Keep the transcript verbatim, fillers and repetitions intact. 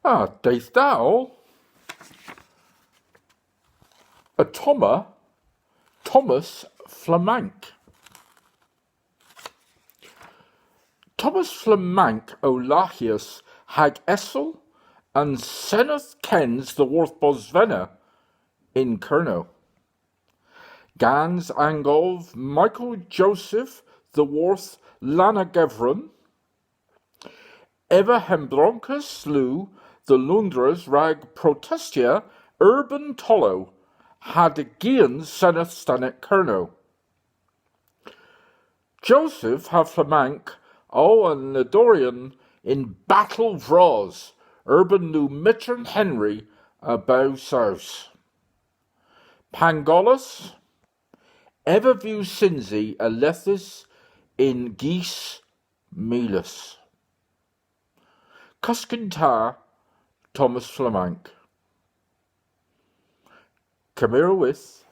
A, dydh da oll. Ottomma, Thomas Flamank. Thomas Flamank o lahyas hag esel an senedh kyns dhyworth Bosvena yn Kernow. Gans an gov Michael Joseph dhyworth Lannagevran, ev a hembronkas lu dhe Loundres rag protestya erbynn tollow ha degien senedh stenek Kernow. Joseph ha Flamank o an ledoryon yn batel vras erbynn lu Myghtern Henry a Bow Sows. Pan gollas, ev a veu synsi a ledhys yn gis milys. Kosk yn ta, Thomas Flamank. Kemerewgh with,